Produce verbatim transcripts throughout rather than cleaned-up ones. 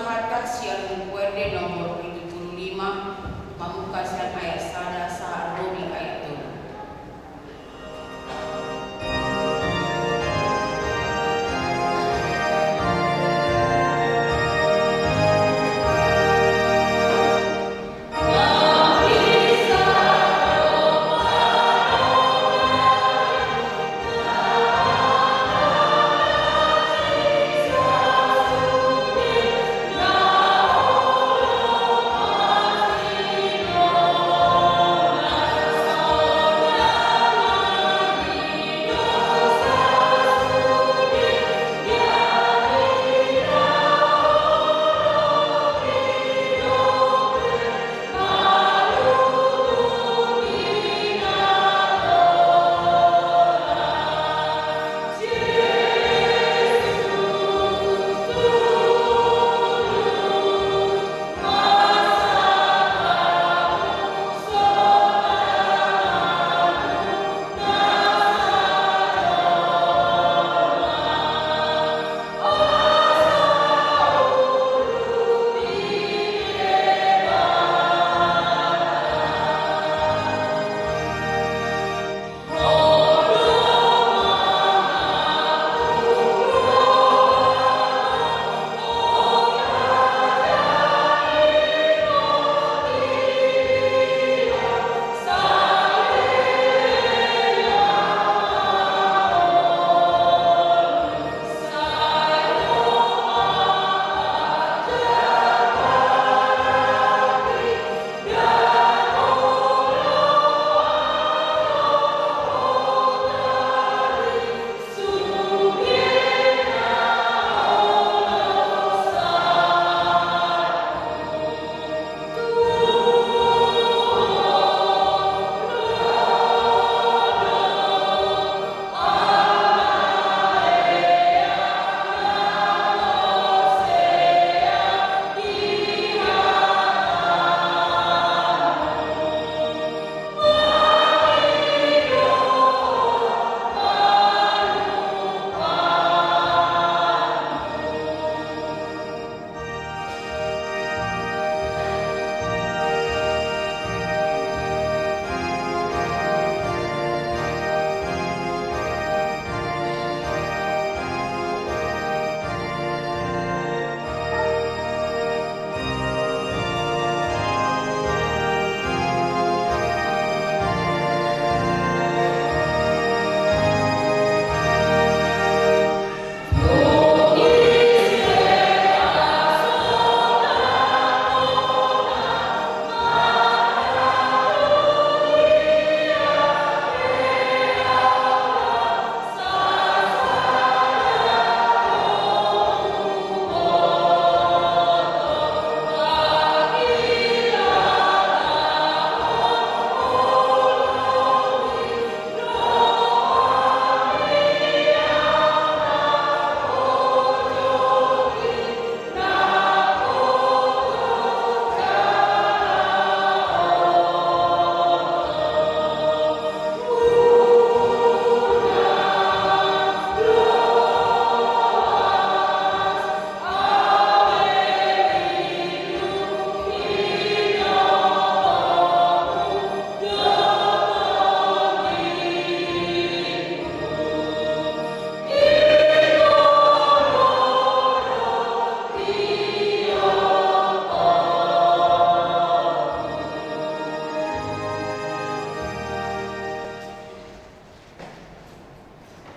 Patak sian Buku Ende nomor pitu pulu lima, mamungka sian ayat sada sahat ro di ayat tolu.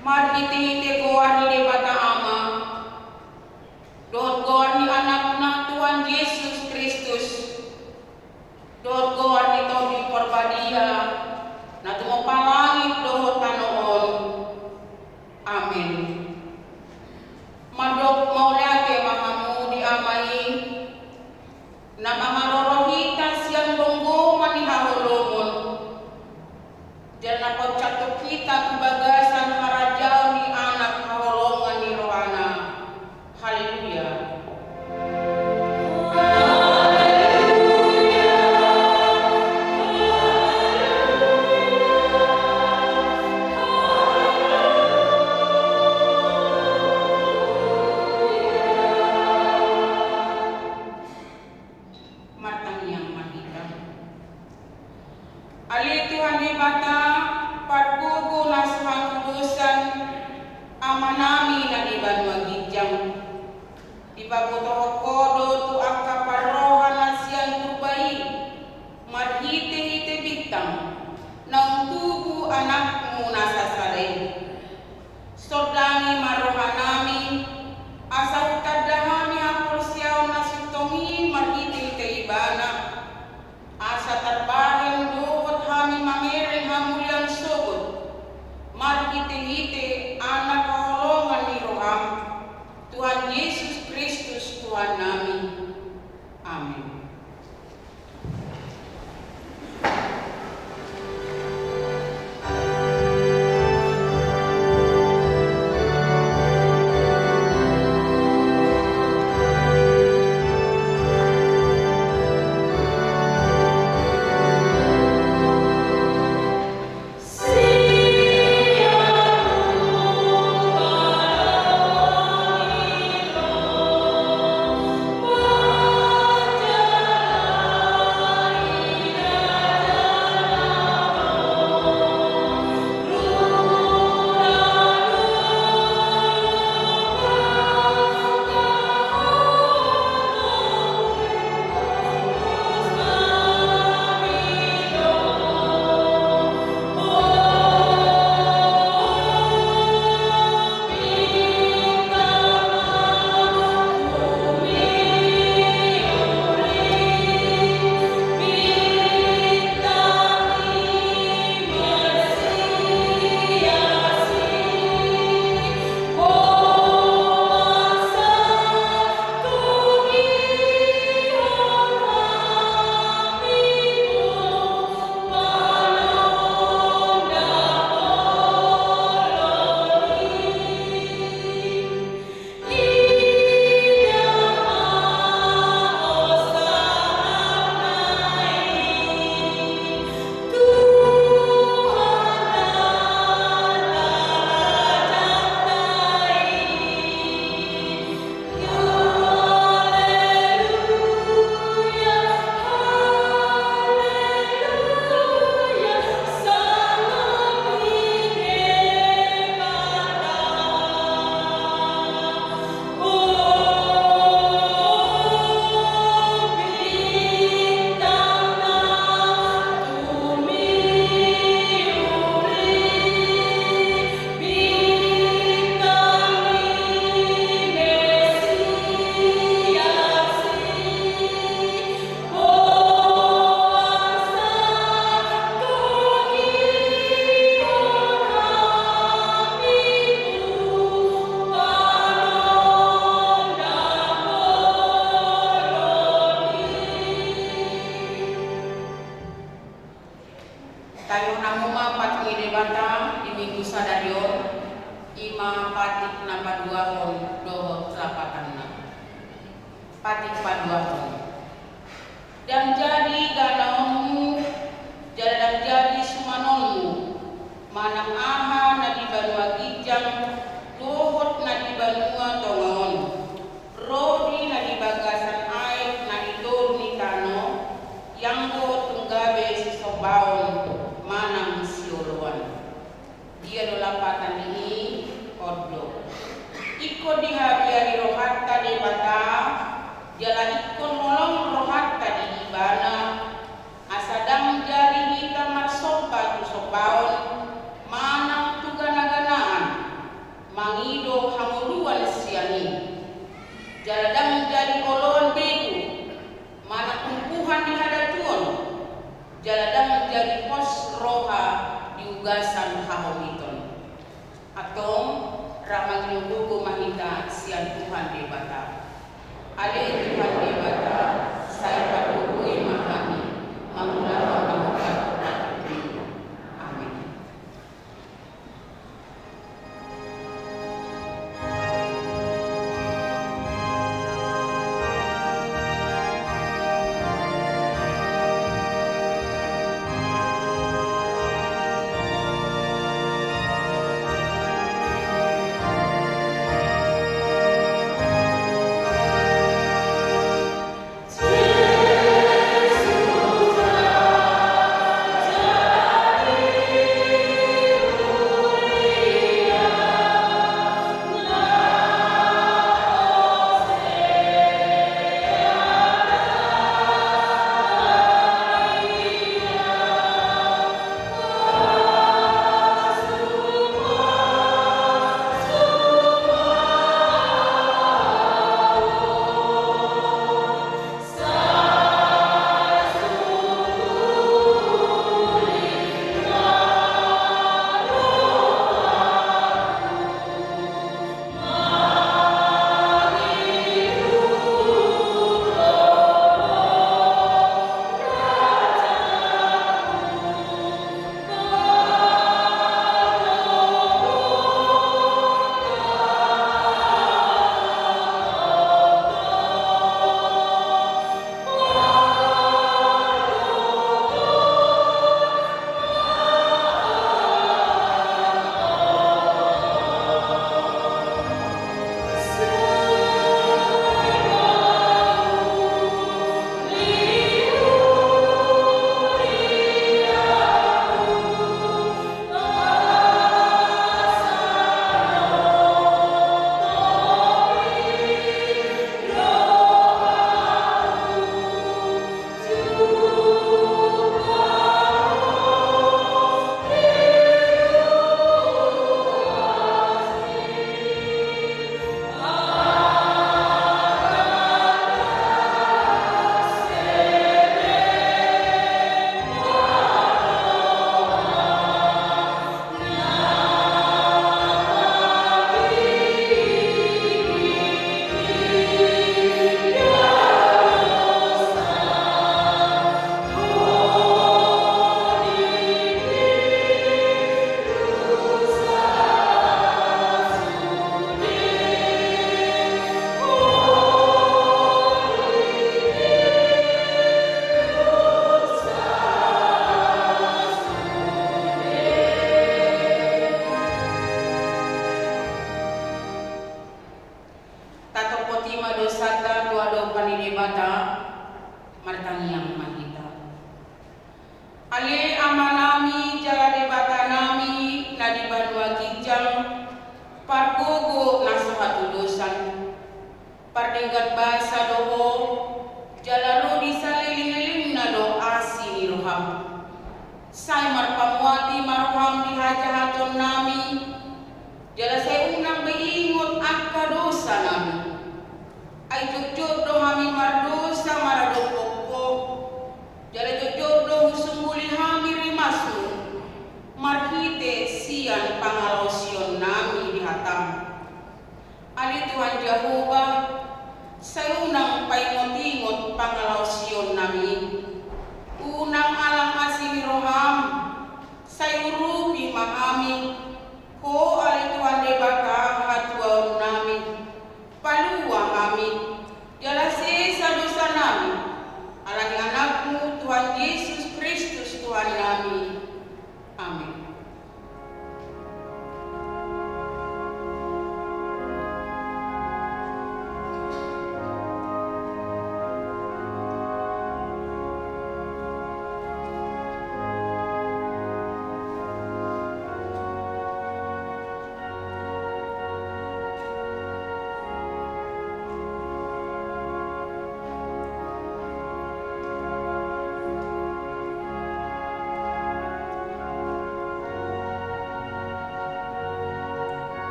Marhitehite goar ni Debata Ama, dohot goar ni Anakna Tuhan Jesus Kristus, dohot goar ni Tondi Parbadia, na tumompa langit dohot tano on. Amen. Mandok mauliate ma hamu di Ama i, na mangaroro hita sian gomgoman ni haholomon, jala na paunsathon hita tu bagasan harajaon ni Anak haholongan ni rohana. Haleluya. Debata, pargogo na so hamulosan, Amanami na di banua ginjang. Dipabotohon Ho do tu angka parroha na sian Purba i, marhitehite bintang, naung tubu Anakmu na sasada i. Sondangi ma rohanami, asa hutanda hami haporseaon na sintong i marhitehite Ibana, asa tarbahen dohot hami mamereng hamulian sogot, marhitehite Anak haholongan ni roham, Tuhan Jesus Kristus Tuhannami. Amin. Taihon hamu ma patik ni Debata di Minggu sadari on, i ma patik na paduahon dohot lapatanna. Patik paduahon. Ndang jadi ganaonmu, jala ndang jadi sumanonmu, manang aha na di banua ginjang dohot na di banua tonga on, ro di na di bagasan aek na di toru ni tano, ianggo tung gabe sisombaon manang sioloan. Dia do lapatan ni i? On do. Ingkon dihabiari rohanta Debata, jala ingkon holong rohanta di Ibana, asa ndang jadi hita marsomba tu sombaon manang tu ganaganaan, Debata, martangiang ma hita. Ale Amanami jala Debatanami na di banua ginjang, pargogo na so hatudosan. Pardenggan basa do Ho, jala ro di saleleng-lelengna do asi ni roham. Sai marpamuati ma roham di hajahatonnami, jala sai unang be ingot angka dosanami. Ai jotjot do hami mardosa maradophon Ho, jala jotjot do husungguli hami rimasmu, marhite sian pangalaosionnami di hatam. Ale Tuhan Jahowa, sai unang paingot-ingot pangalaosionnami. Unang alang asi ni roham, sai urupi ma hami. Ho ale Tuhan Debata hatuaonnami, palua hami, jala sesa dosanami, ala ni Anakmu Tuhan Jesus Kristus Tuhannami. Amin.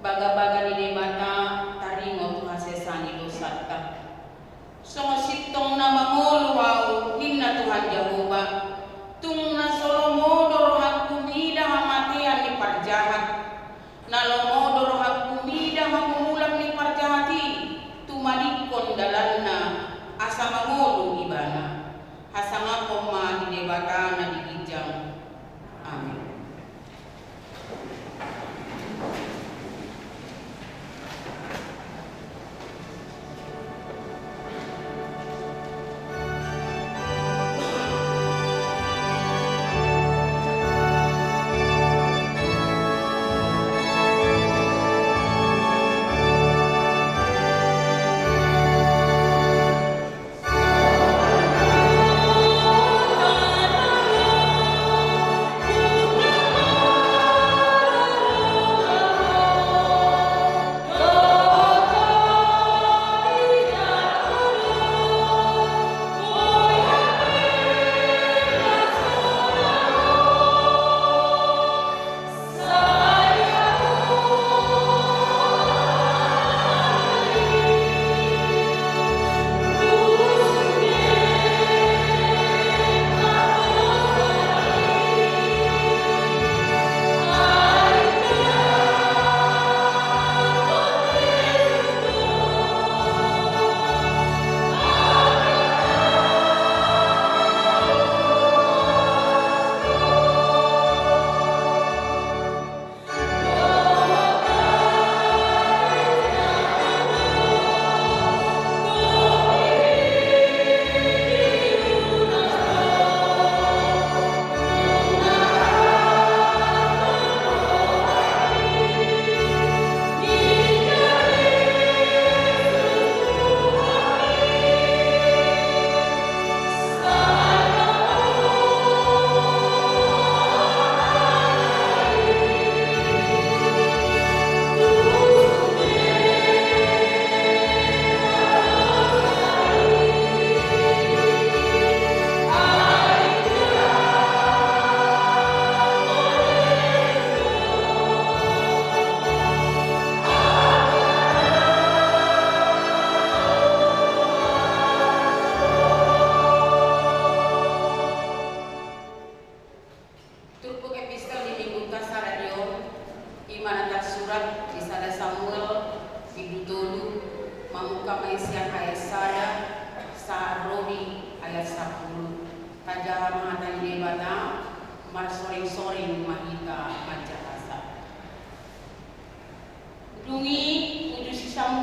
Bagabaga ni Debata taringot tu hasesaan ni dosanta. Songon sintong na mangolu ahu, ninna Tuhan Jahowa, tung na so lomo do rohangku mida hamatean ni parjahat, na lomo do rohangku mida hamuhulan ni parjahat i, tumadingkon dalanna asa mangolu ibana. Hasangapon ma di Debata na di ginjang. Amin. Turpuk epistel di minggunta sada on, i ma na tarsurat di sada Samuel, bindu tolu, mamungka ma i sian ayat sada, sahat ro di ayat sampulu. Tajaha ma hata ni Debata, marsoring-soring ma hita manjahasa. Dung i, uju si Samuel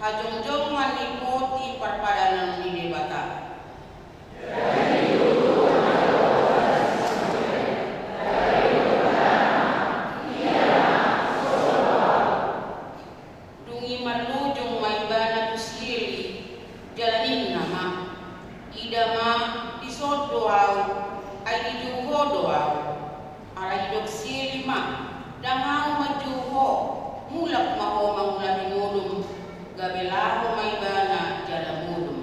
Hajongjongan ni poti parpadanan ni Debata. Dung i marlojong ma ibana tu si Eli, jala ninna ma: Ida ma, dison do ahu, ai dijou ho do ahu. Alai didok si Eli ma: Ndang ahu manjou ho, mulak ma ho mangulahi modom, gabe laho ma ibana jala modom.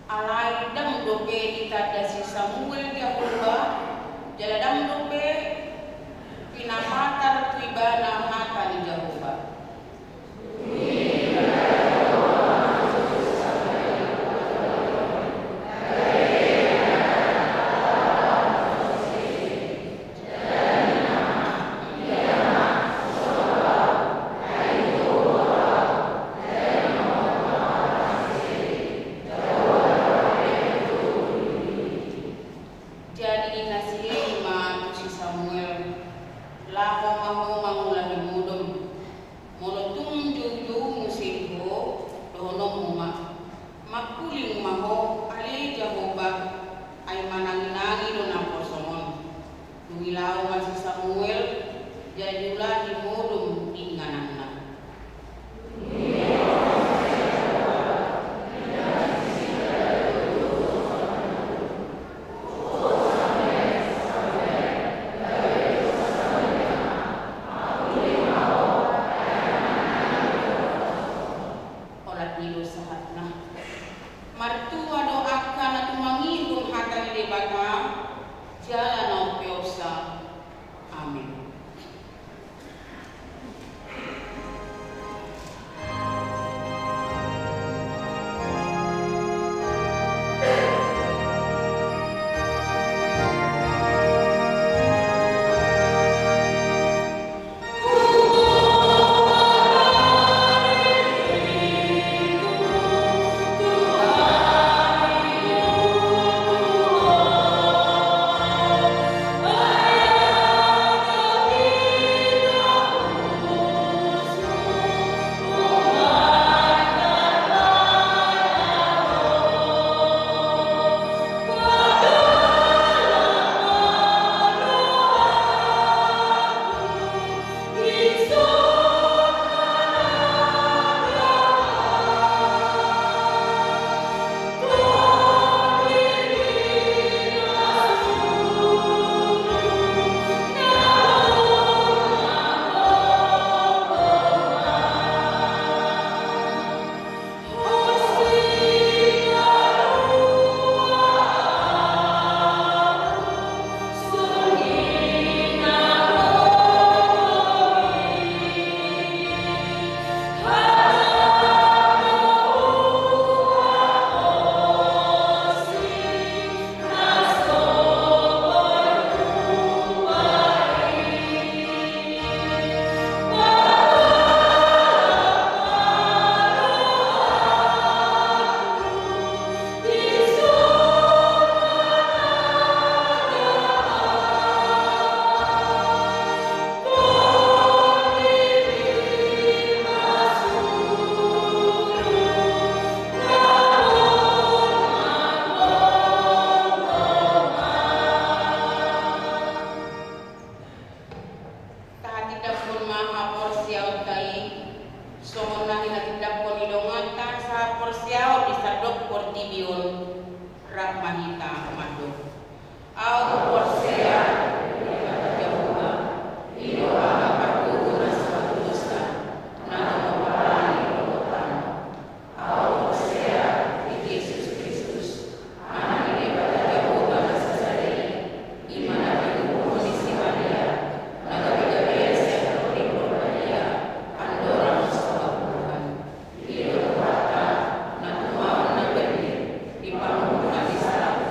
Alai ndang dope ditanda si Samuel Jahowa, jala ndang dope pinapatar tu ibana hata ni Jahowa. Jadi ninna si Eli ma tu si Samuel: Laho ma ho mangulahi modom. Molo tung joujou muse di ho, dohononmu ma: Mangkuling ma ho, ale Jahowa, ai mananginangi do naposongon. Dung i laho ma si Samuel, jala diulahi modom ingananna. Olat ni do sahatna. Martua do angka na tumangihon hata ni Debata jala na umpeopsa. Amin. Tahatindanghon ma haporseaonta i, songon na hinatindanghon ni donganta sahaporseaon di sandok portibi on, rap ma hita mandok. Ahu porsea, Jahowa, i do Ama partubu na so hatudosan, na manggohi hotana. Ahu porsea di Jesus Kristus, Anak ni Debata Jahowa na sasada i, i ma na pinubuhon ni si Maria, na gabe gabean sian Tondi Porbadia, andorang so hangoluan. I do Tuhanta, na tumaon na berdiri, di panguhuman ni sada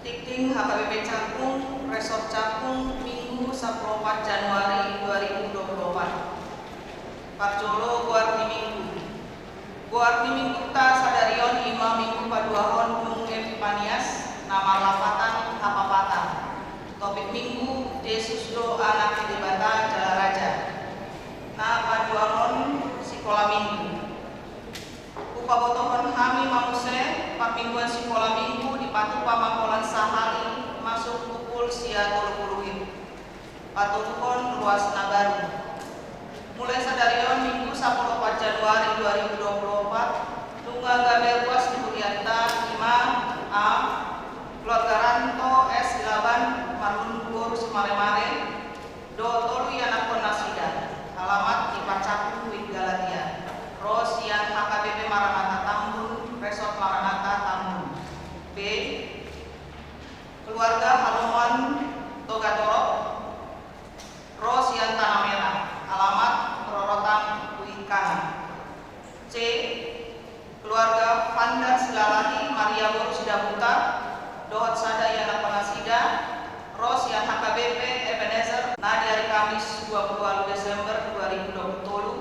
Tingting H K B P Cakung, Resort Cakung, Minggu sampulu opat Januari dua ribu dua puluh opat. Parjolo, goar ni Minggu. Goar ni Minggunta sadari on i ma Minggu paduahon dung Epipanias, na marlapatan Hapapatan. Topik Minggu, Jesus do Anak ni Debata jala Raja. Na paduahon, Sikola Minggu. Hupabotohon hami ma muse, parmingguan Sikola Minggu dipatupa ma holan sahali masuk pukul sia tolu pulu WIB. Patoluhon, ruas na baru. Mulai sadari on, Minggu sampulu opat Januari dua ribu dua puluh opat, nunga gabe ruas ni hurianta, i ma: A, keluarga Ranto S Silaban, marhundul boru Simaremare, dohot tolu ianakhon nasida, alamat di Parcakung, WIB Galatia, ro sian H K B P Maranatha Tambun, Resort Maranatha Tambun. B, keluarga Halomoan Togatorop, ro sian Tanah Merah, alamat rorotan, WIB Kana. C, keluarga Fanda Silalahi, Maria boru Sidabutar, dohot sada ianakhon nasida, ro sian H K B P Ebenezer. Na di ari Kamis dua puluh walu Desember dua ribu dua puluh tolu,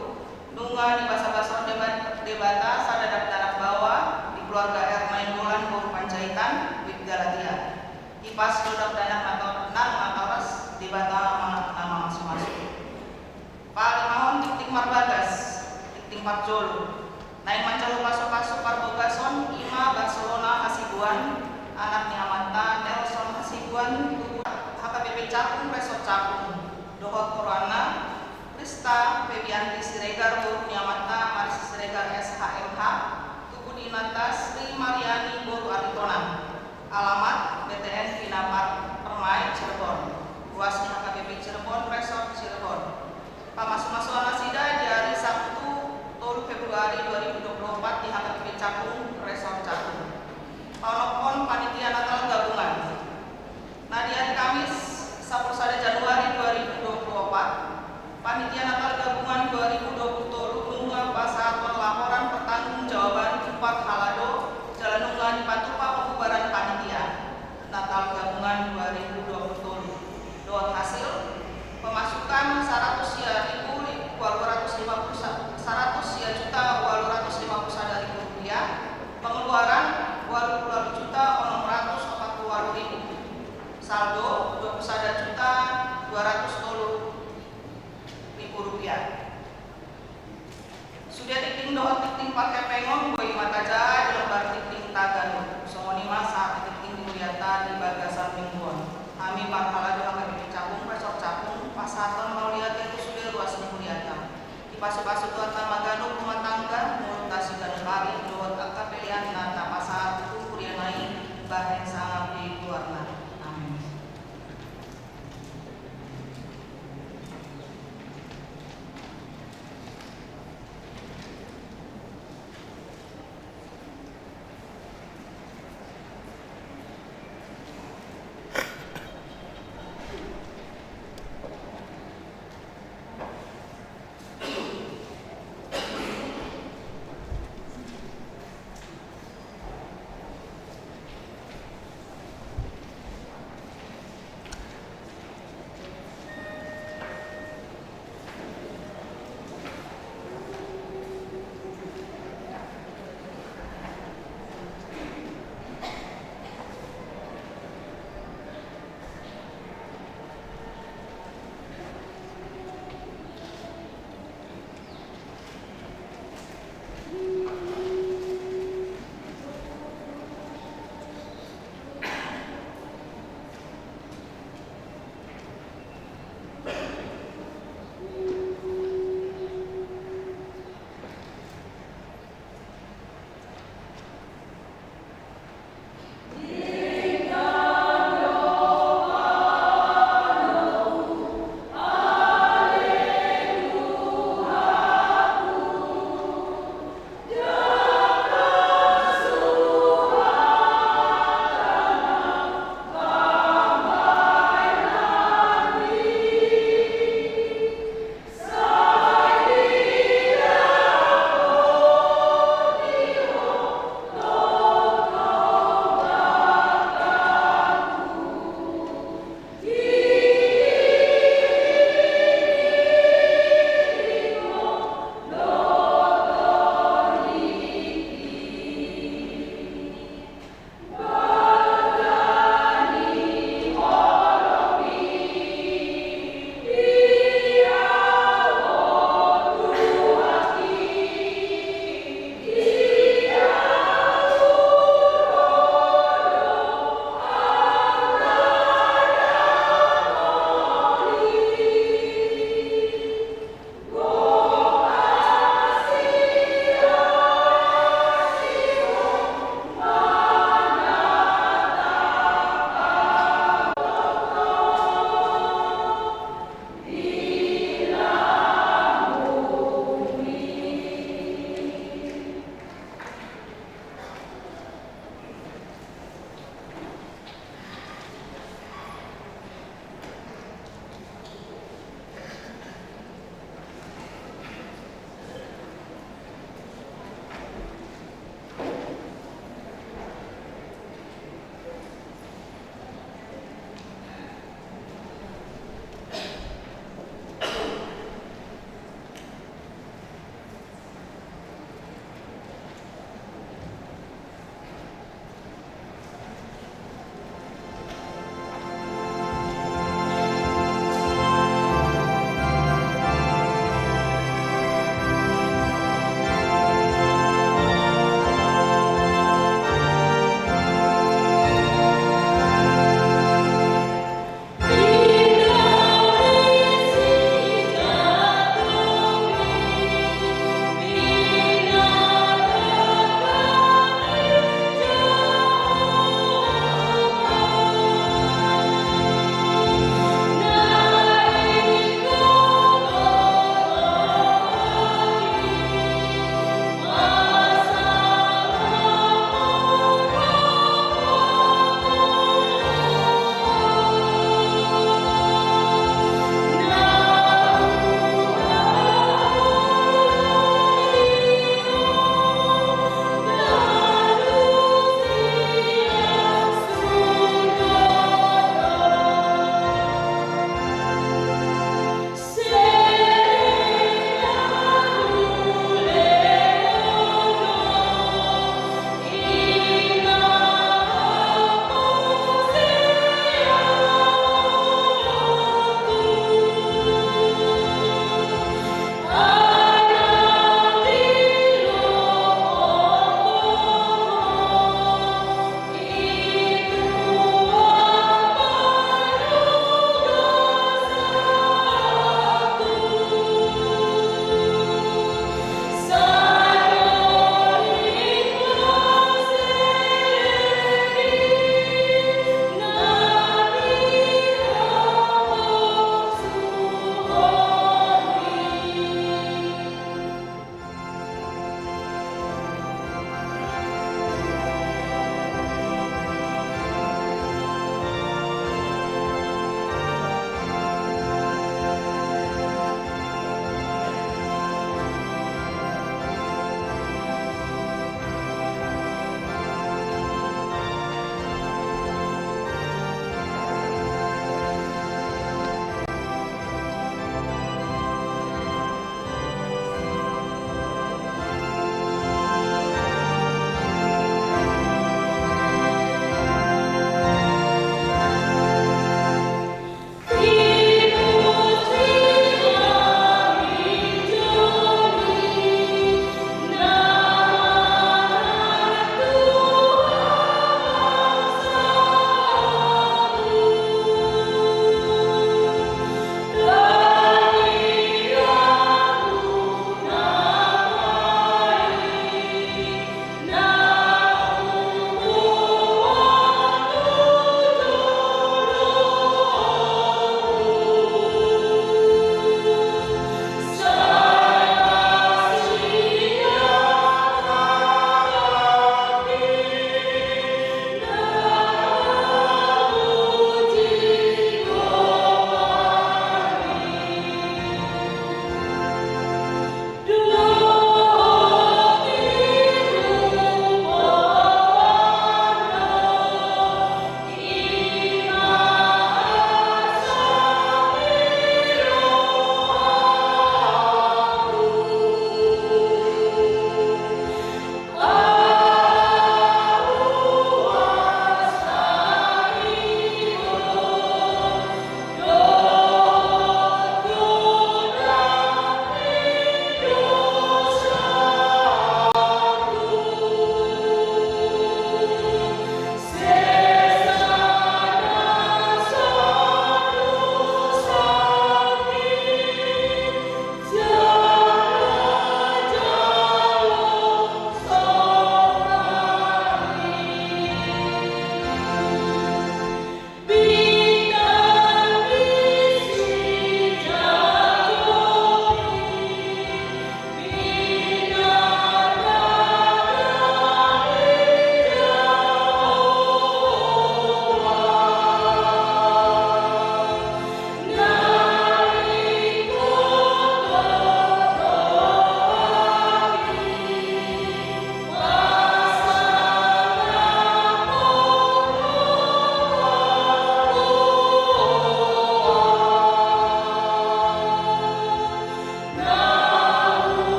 nunga dibasabasahon Deba-, Debata sada dakdanak baoa di keluarga R Nainggolan boru Panjaitan, WIB Galatia. Hipas do dakdanak na to-, nang na tauras, Debata ma na mamasumasu. Palimahon, tingting marbagas, tingting parjolo. Naeng manjalo pasupasu parbagason i ma Barcelona Hasibuan, anak ni amanta Nelson Hasibuan, tubu H K B P Cakung, Resort Cakung, dohot oroanna, Krista Febianti Siregar, boru ni amanta Marisi Siregar S H M H, tubu di inanta Sri Mariani boru Aritonang. Alamat B T N Vina Par-, Permai, Cirebon. Ruas ni H K B P Cirebon, Resort Cirebon. Pamasumasuan nasida di ari Sabtu, tolu Februari dua ribu dua puluh opat di H K B P Cakung, Resort Cakung. Paonomhon, panitia Natal gabungan. Na di ari Kamis, sampulu sada Januari dua ribu dua puluh opat, panitia Natal gabungan dua ribu dua puluh tolu nunga pasahathon laporan pertanggungjawaban tu parhalado jala nunga dipatupa pembubaran panitia Natal gabungan dua ribu dua puluh tolu. Dohot hasil, pemasukan saratus sia ribu li-, ualu ratus lima puluh sa-, saratus sia juta ualu ratus lima puluh sada ribu rupiah, pengeluaran ualu puluh ualu juta onom ratus opat puluh ualu ribu. Saldo dua puluh sada juta dua ratus tolu ribu rupiah. Sude tingting dohot tingting parhepengon boi ma tajaha di lembar tingting taganu. Songon i ma sahat tingting di hurianta di bagasan minggu on. Hami parhalado H K B P Cakung, Resort Cakung, pasahathon mauliate tu sude ruas ni hurianta. Dipasupasu Tuhanta ma ganup rumah tangga, ngolunta siganup ari, dohot angka pelean na tapasahat tu huriana i, bahen sangap di goarna. Amin.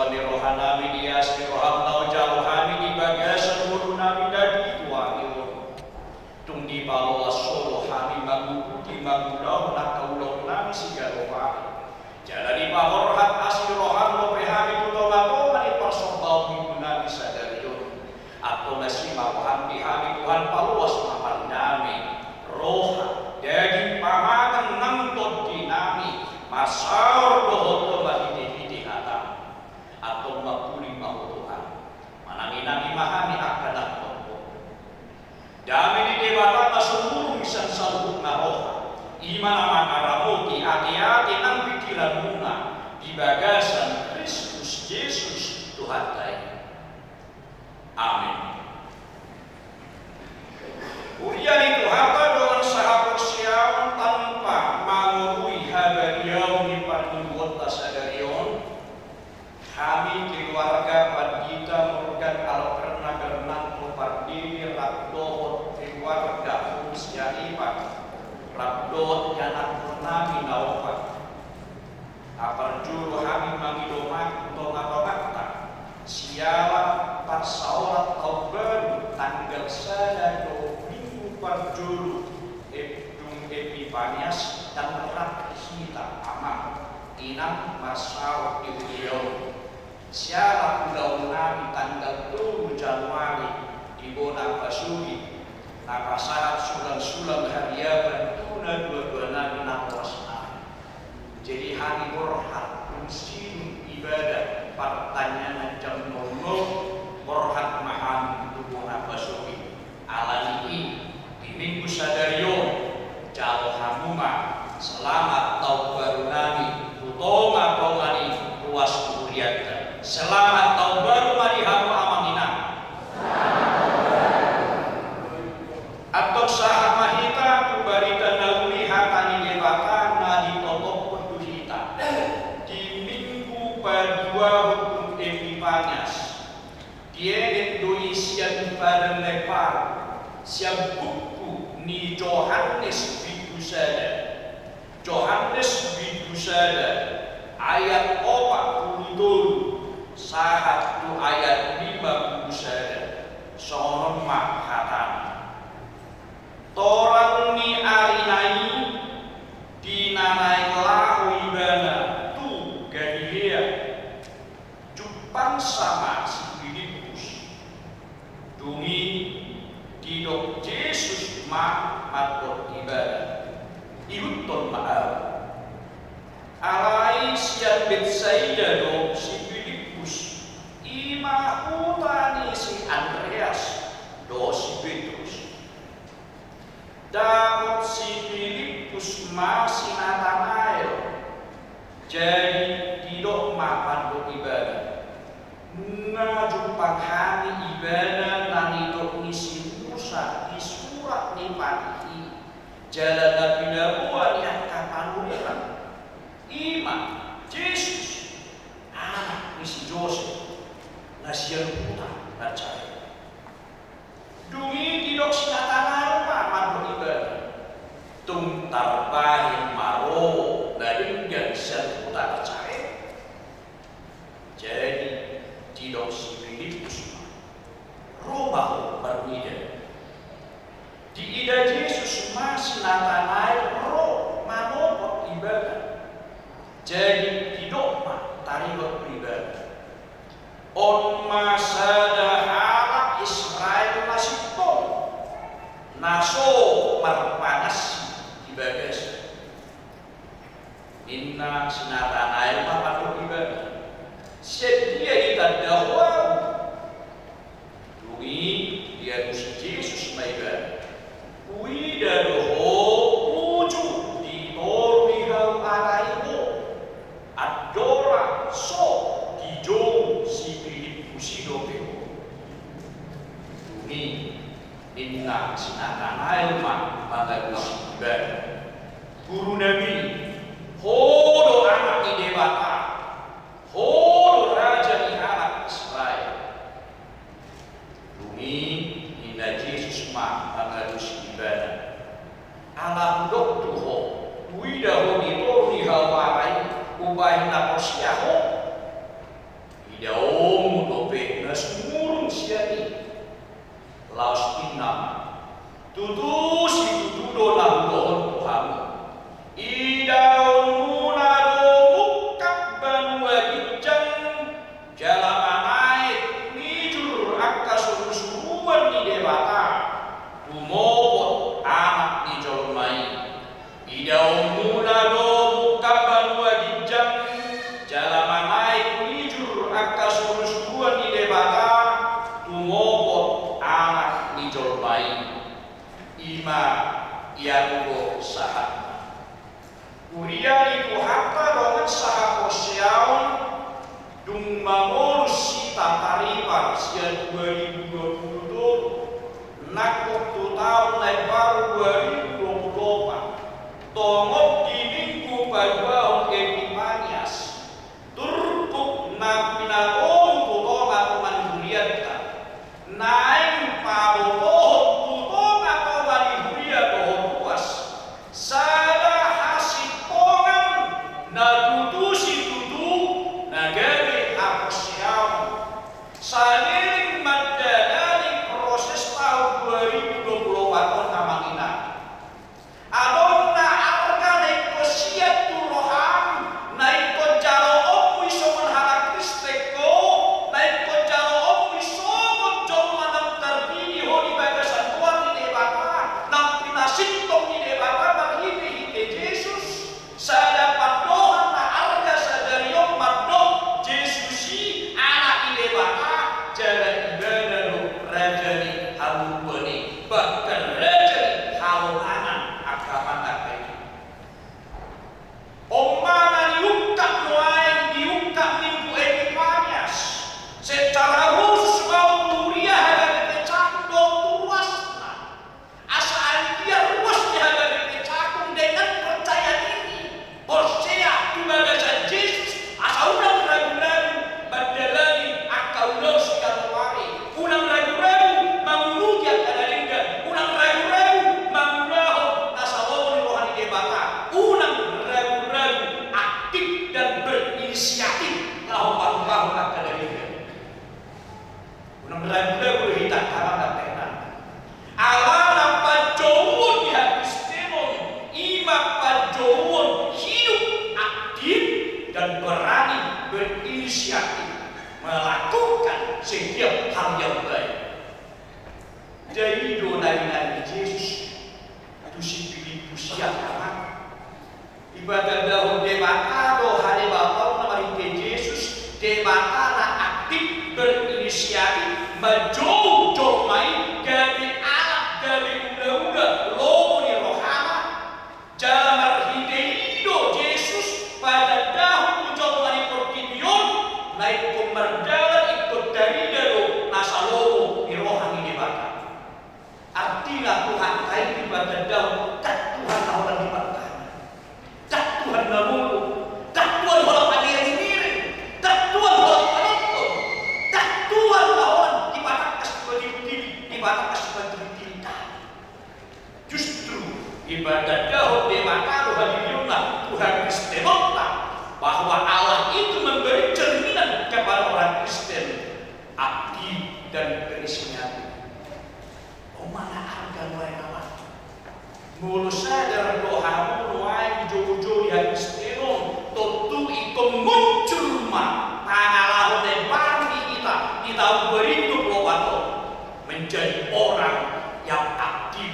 Ni rohanami di asi ni roham na hujalo hami di bagasan ngolunami na di tua i on. Tung dipaloas Ho do hami manguduti mangulahon angka ulaonnami siganup ari. Jala dipaborhat asi ni roham dope hami tu tongatonga ni parsombaon Minggunami sadari on. Antong asi ma roham di hami Tuhan, paloas ma marnami roha, daging, pamangan nang tondinami, marsaor dohot Ho marhitehite hataM. Antong mangkuling ma Ho Tuhan, mananginangi ma hami angka nang tongtong. Dame ni Debata na sumurung sian saluhutna roha, i ma na mangaramoti ateate nang pingkiranmuna di bagasan Kristus Jesus Tuhanta i. Amen. Huria ni Tuhanta dongan sahaporseaon, tanpa mangoloi habadiaon ni parmingguonta sadari on, hami keluarga Pandita Morgan Alperna Bernardo Pardede rap dohot keluarga Fungsianepa rap dohot ianakhonnami na opat. Parjolo hami mangido maaf tu tongatonganta siala parsaoran taon baru tanggal sada dohot minggu parjolo, dung Epipanias, ndang rap hita amang inang marsaor di huria on. Siala ulaonnami tanggal tolu Januari di bona pasogit, na pasahat sulangsulang hariapan tu na duaduanami na horas nari. Jadi hami borhat dung sidung ibadah partangiangan jam nol nol, borhat ma hami tu bona pasogit. Alani i, di Minggu sadari on, jalo hamu ma selamat taon barunami tu tongatonga ni ruas ni hurianta. Selamat taon baru ma di hamu amang inang. Antong sahat ma hita tu barita na uli, hata ni Debata na ditotophon tu hita di Minggu paduahon dung Epipanias. Dienet do i sian Padang Naiparu, sian buku ni Johannes bindu sada. Johannes bindu sada, ayat opat pulu tolu sahat tu ayat lima pulu sada. Songon on ma hatana. Torang ni ari na i, di na naeng laho ibana tu Galilea, jumpangsa ma si Pilippus. Dung i didok Jesus ma mandok ibana, ihuthon ma ahu. Alai sian Betsaida do si Pilippus, i ma huta ni si Andreas dohot si Petrus. Dapot si Pilippus ma si Natanael. Jadi didok ma mandok ibana, nunga jumpang hami ibana na nidok ni si Musa di surat ni patih i, jala na pinaboa ni angka panurirang, i ma Jesus, anak ni si Josep, na sian huta Nasaret. Dung i didok si Natanael ma mandok ibana, tung tarbahen ma ro na denggan sian huta Nasaret? Jadi didok si Pilippus ma, ro ma ho marnida. Diida Jesus ma si Natanael ro manopot ibana. Jadi didok ma taringot tu ibana, on ma sada halak Israel na sintong, na so marpangansi di bagasan. Ninna si Natanael ma mandok ibana, sian dia ditanda ho ahu? Dung i dialusi Jesus ma ibana, huida do ho uju di toru ni hau ara i ho. Andorang so dijou si Pilippus i dope ho. Dung i ninna si Natanael ma mangalusi ibana, Gurunami, ho do Anak ni Debata, ho do Raja ni halak Israel. Dung i ninna Jesus ma mangalusi ibana, ala hudok tu ho, huida ho di toru ni hau ara i, umbahen na porsea ho? I Tutu situtu do na hudohon tu hamu. Idaonmuna do mungkap banua ginjang, jala manaek mijur angka surusuruan ni Debata, tumopot Anak ni jolma i. Idaonmuna do mungkap banua ginjang, jala manaek mijur angka surusuruan ni Debata, tumopot Anak ni jolma i. I ma i anggo sahatna. Huria ni Tuhanta dongan sahaporseaon, dung mangolu hita taripar sian dua ribu dua puluh tolu, nangkok tu taon na imbaru dua ribu dua puluh opat, tongon di Minggu paduahon Epipanias, turpuk na pinangolu tu tongatonga ni hurianta, naeng pabotohon tu tongatonga ni huria dohot ruas sada hasintongan na tutu situtu na gabe haporseaon, saleleng mandalani proses taon dua ribu dua puluh opat on, Amang Inang. Adong na arga na ingkon siat tu roham, na ingkon jaloonmu i songon halak Kristen ho, na ingkon jaloonmu i songon jolma naung tarpilih ho di bagasan goar ni Debata, naung pinasintong ni Debata marhitehite Jesus. Sada pandohan na arga sadari on mandok Jesus i Anak ni Debata, jala Ibana do Raja ni haburuan i, bahkan Raja ni halongangan, angka amang, angka inang. On ma na diungkap nuaeng, diungkap Minggu Epipanias, secara khusus ma tu huria H K B P Cakung dohot tu ruasna. Asa anggiat ruas ni H K B P Cakung dengan percaya diri, porsea tu bagasan Jesus, asa unang ragu-ragu mandalani angka ulaon siganup ari, unang ragu-ragu manguluti angka na denggan, unang ragu-ragu mangulahon na salomo ni roha ni Debata, unang ragu-ragu aktif dan berinisiatif laho parumahu angka na denggan. Unang ragu-ragu do hita, angka amang, angka inang. Alana panjouon ni hakristenon i ma panjouon hidup aktif dan berani berinisiatif melakukan setiap hal yang baik. Jadi do na nidok ni Jesus tu si Pilippus i, angka amang. Dipatandahon Debata do hadebatanna marhite Jesus, Debata na aktif berinisiatif manjou jolma i gabe alat, gabe ulaula lomo ni rohana. Jala marhite i do Jesus patandahon tu jolma ni portibi on na ingkon mardalan, ingkon tarida do na salomo ni roha ni Debata. Artina Tuhanta i dipatandahon ndang Tuhan na holan di bangkana, ndang Tuhan na molo, ndang Tuhan holan pagiring-iring, ndang Tuhan holan panonton, ndang Tuhan na holan dipatangkas tu batu tiri, dipatangkas tu batu tiri. Justru dipatandahon Debata do hadirionna tu hakristenonta, bahwa Allah itu memberi cerminan kepada orang Kristen, aktif dan berinisiatif. On ma na arga nuaeng, amang. Molo sadar do hamu nuaeng joujou di hakristenon, tontu ingkon muncul ma pangalaho na imbaru di hita di taon dua ribu dua puluh opat on, menjadi orang yang aktif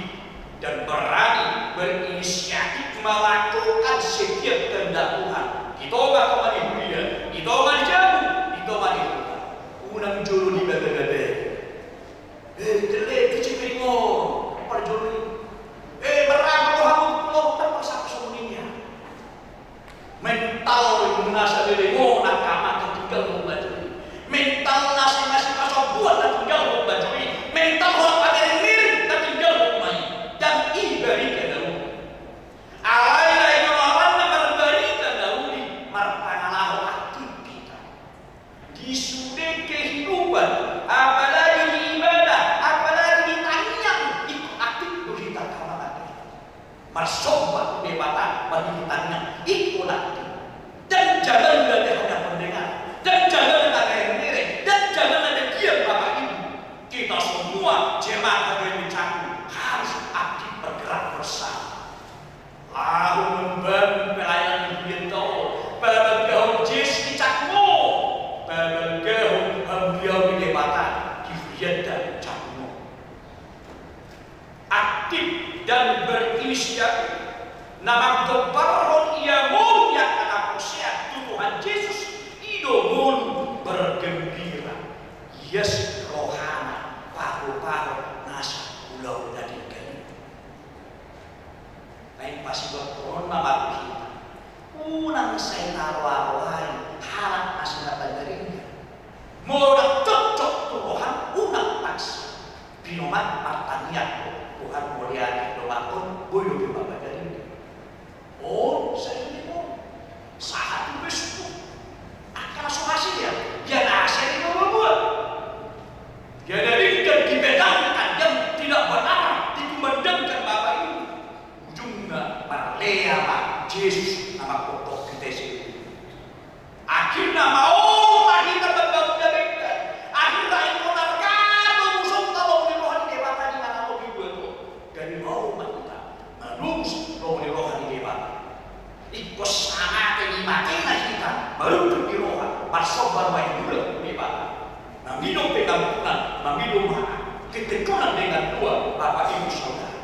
dan berani berinisiatif melakukan setiap kehendak Tuhan di tongatonga ni huria, di tonga ni jabu, di tonga ni huta. Unang jolo dibabababai. Eh, tele, tu Cipinang on, parjolo i. Eh, marragam do hamu tu pulau, ndang marsangka songon i nian. Mental muna saleleng on, angka amang, tatinggalhon ma jo i. Mental na seng asi pasombuan tatinggalhon ma jo i. Mental holan pagiring-iring tatinggalhon ma i. Ndang i barita na uli. Alai na i do na marbarita na uli, marpangalaho aktif hita. Di sude kehidupan, apalagi di ibadah, apalagi di tangiang, ingkon aktif do hita, angka amang. Marsomba tu Debata marhite tangiang, ingkon aktif. Dan jangan ada hanya pendengar, dan jangan ada yang mereng, dan jangan ada diam Bapak Ibu. Kita semua jemaat H K B P Cakung harus dan berinisiatif, na manggombarhon ia ngolu ni angka na porsea tu Tuhan Jesus, i do ngolu bergembira. Ias rohana paruparu nasa ulaon na denggan i. Naeng pasigomgomonna ma tu hita. Unang sai taroaroai halak na so na denggan. Molo ndang cocok tu roham, unang paksa. Pinomat martangiang do, Tuhan, mauliate do ma on, boi dope mambahen na denggan. On, sai do on. Sahat tu Facebook. Angka na so hasea, ia na hasea di baba-baba. Ia na denggan dipandangkan, yang tidak benar dikumandangkan Bapak Ibu. Ujungna marlea ma Jesus na mangkophop hita i. Akhirna maol ma hita mambangun na denggan. Akhirna ingkon arga do musonta lomo ni roha ni Debata di na lobi dua to. Jadi maol ma hita manobus lomo ni roha ni Debata. Ingkon samate ni matena hita marunduk ni roha, marsomba ma i tu Debata. Mangido pengampunan, mangido maaf, ketegunan dengan dua Bapak Ibu Saudara.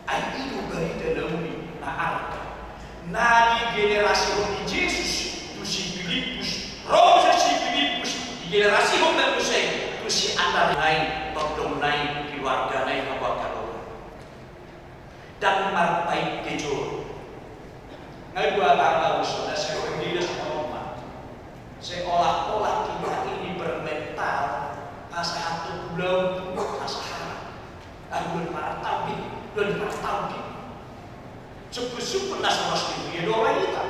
Ai i do barita na uli na arga na digenerasihon ni Jesus tu si Pilippus, ro muse si Pilippus digenerasihon ma muse tu si andar na i, tondong na i, keluarga na i, hamu angka dongan. Ndang marpait kejor. Nga dua tama usul na seolah-olah kita ini bermental pasahat tu pulau tu pasahat. Aduh, para tabi, dan para tabi. Suku-suku na so ros ni huria do roha hita.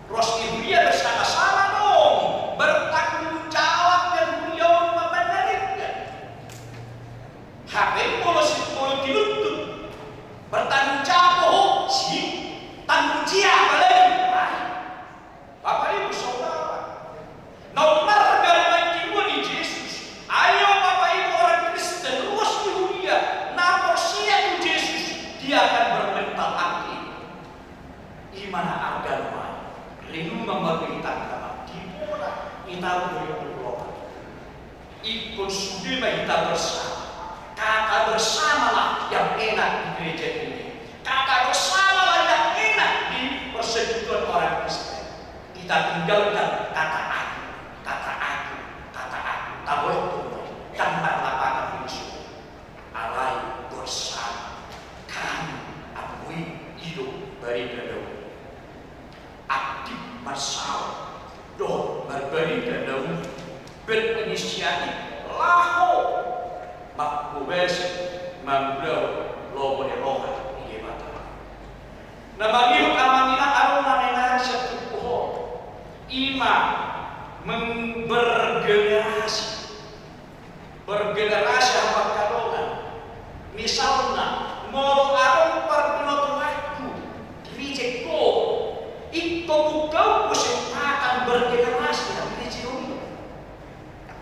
Ros ni huria bersama-sama dong bertanggung jawab dan huria on mambahen na denggan. Hape molo si, molo tinuntut bertanggung jawab ho, si tanggung jawab apalagi. Bapak Ibu Saudara, na ummarga na mangkinuan ni Jesus. Ayo Bapak Ibu orang Kristen, ruas ni huria na porsea tu Jesus, dia akan bermental aktif. I ma na arga nuaeng. Renungan ma tu hita, hita ma di bola, hita ma di bola. Ingkon sude ma hita bersama. Kata bersamalah yang enak di gereja ini. Kata bersamalah yang enak di persekutuan orang Kristen. Kita tinggalkan kata aku, kata aku, kata aku. Tabolongkon ma i, ndang marlapangan di sude. Alai bersama kami, amui, i do barita na uli. Aktif marsaor dohot marbarita na uli, berinisiatif laho mangkobasi, mangulahon lomo ni roha ni Debata. Na mangihut amang inang, adong na menarik sian turpuk on, i ma meng-, bergenerasi. Bergenerasi, hamu angka dongan. Misalna, molo adong parbinotoanku, reject ho, ingkon hugauk kesempatan bergenerasi, reject ho.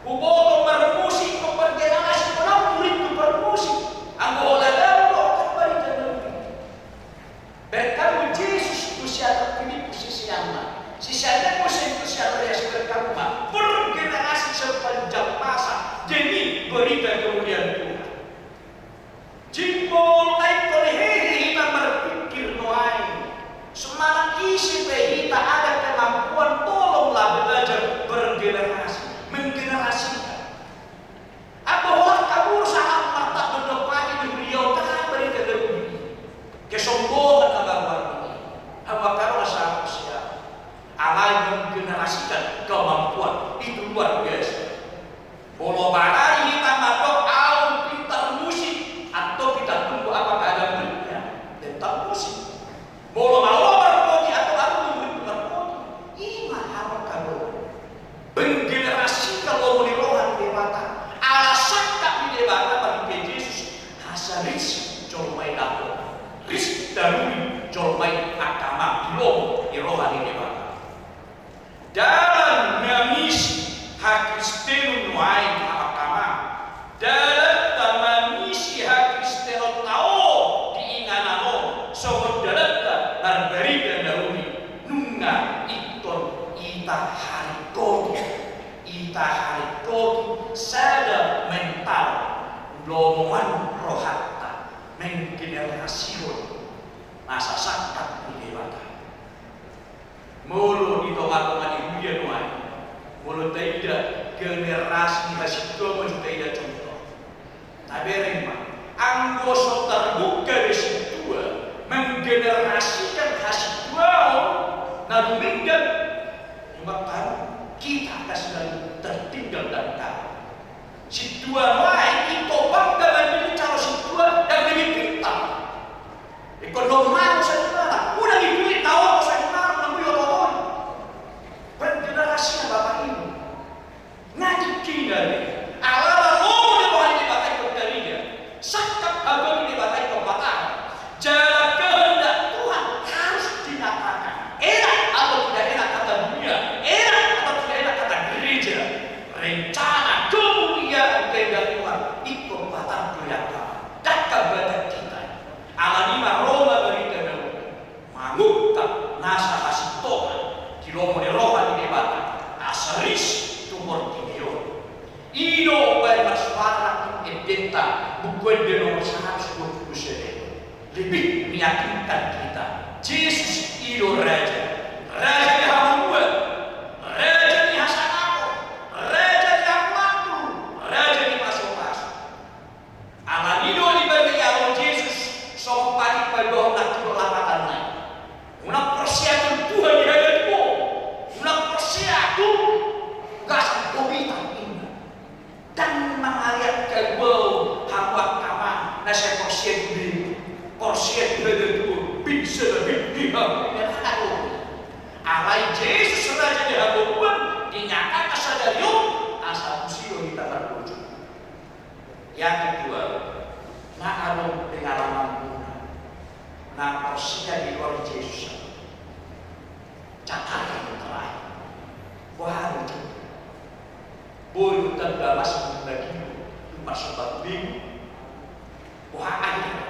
Huboto marmusik, ingkon bergenerasi, molo muridku marmusik. Anggo holan lalu, kan barita na uli. Berkamu Jesus tu si anak Filipus siseanna. Siseanna muse tu si Andreas, berkamu ma bergenerasi sepanjang masa demi berita kemuliaan Tuhan. Jimbo na ingkon hehe hita marpingkir nuaeng. Semangat ise pe hita ada kemampuan, tolonglah belajar bergenerasi, menggenerasikan. Anggo holan kabur sahat martandok-tandok pagi di huria on, tahan barita na uli. Kesombongan na baru-baru ini. Hamu angka dongan sahabat siap. Alai menggenerasikan kemampuan itu luar biasa. Molo barani hita mandok au pintar musik, antong hita tunggu apakah ada muridnya? Pintar musik. Molo maola marpoti atau alu murid marpoti, i ma hamu angka dongan. Menggenerasikan lomo ni roha ni Debata. Ala sangkap ni Debata marhite Jesus, asa rich jolma i dapot. Rich taruli jolma i angka amang di lomo ni roha ni Debata. Dalan mangisi hakristenon nuaeng, hamu angka amang. Dalanta mangisi hakristenonta on di inganan on, songon dalanta marbarita na uli, nunga ingkon itaharingkoti, itaharingkoti sada mental lomoan rohanta. menggenerasihon nasa sangkap ni Debata. Molo di tongatonga ni huria nuaeng, molo taida generasi ni hasintuaon, molo taida contoh, tabereng ma, anggo so tarbuka be sintua menggenerasikan hasintuaon na dumenggan, ima kan kita kasih tertinggal dan kalah. Sintua nuaeng ingkon bangga mandiri jala sintua ndang lebih pintar. Ingkon do malu saingan, unang ikuti taon saingan, na boi ototon. Bergenerasi na bapak ini. Ngaji kina ni. Alana lomo ni roha ni Debata ingkon tarida. Sangkap hagoan ni Debata ingkon patar. Jala kehendak Tuhan harus dinyatakan. Enak atau tidak enak kata dunia, enak atau tidak enak kata gereja, rencana kemuliaan kehendak Tuhan ingkon patar tu angka dangka badan kita. Alani i ma ro ma barita na uli, mangungkap nasa hasintongan di lomo ni roha ni Debata asa ris tu portibi on. I do umbahen marsuara nangkin endenta, Buku Ende nomor saratus dua pulu sada. Lebih meyakinkan kita, Jesus i do Raja, Raja ni hangoluan, Raja ni hasangapon, Raja ni amantu, Raja ni pasupasu. Alani i do dibahen dialog Jesus songon padi paduahon nangkin do lapatanna i. Unang porsea tu hadatua, unang porsea tu gasan pombita, inna. Ndang mangalean haduaon hamu angka amang na sai porsea tu debata, porsea tu hadatua, pinsa na pindiha, inna, ndang adong. Alai Jesus Raja ni hangoluan dinyatakan sadari on asa tusi do hita margogo. Yakin do ahu, na adong pengalamanmuna na porsea di luar Jesus. Catatan terakhir. Boha do? Boi do tanda masuk lagi tu parsomba tu Dewa. Boha akhirna?